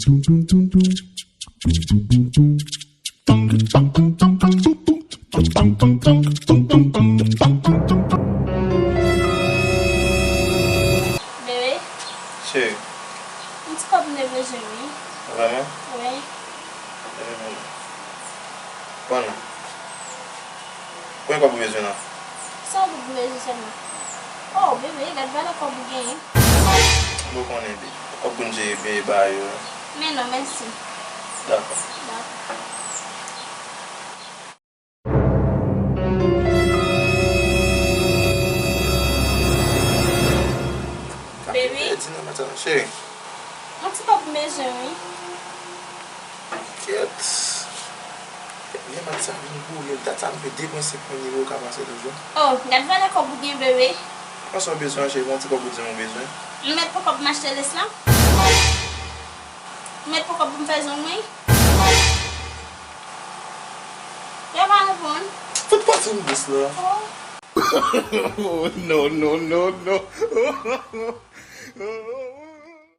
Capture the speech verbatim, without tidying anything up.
Bebe, cheri, yon ti kòb m te bezwen, wi. Vrèman? Wi. Em, pran non. Konbyen kòb ou bezwen la? San goud m bezwen sèlman. Oh, bebe, gad valè kòb ou genyen. M konnen, bebe. Kòb pou n jere bebe ba yo. Men non, mèsi. Dakò. Dakò. Bebe. Di non, maten, cheri. Yon ti kòb m bezwen, wi. Kèt. Vye mat sa vin boule m, dat sa m peye de pwen senk mil nimewo ka pase toujou. Oh, gad valè kòb ou gen, bebe. Konsa w bezwen, cheri, yon ti kòb ou di m ou bezwen. M mèt pran kòb m achte lès la? M mèt pran kòb pou m fè zong mwen? Yo pa reponn. Fout pati m dous la. Oh. Oh, no, no, no, no.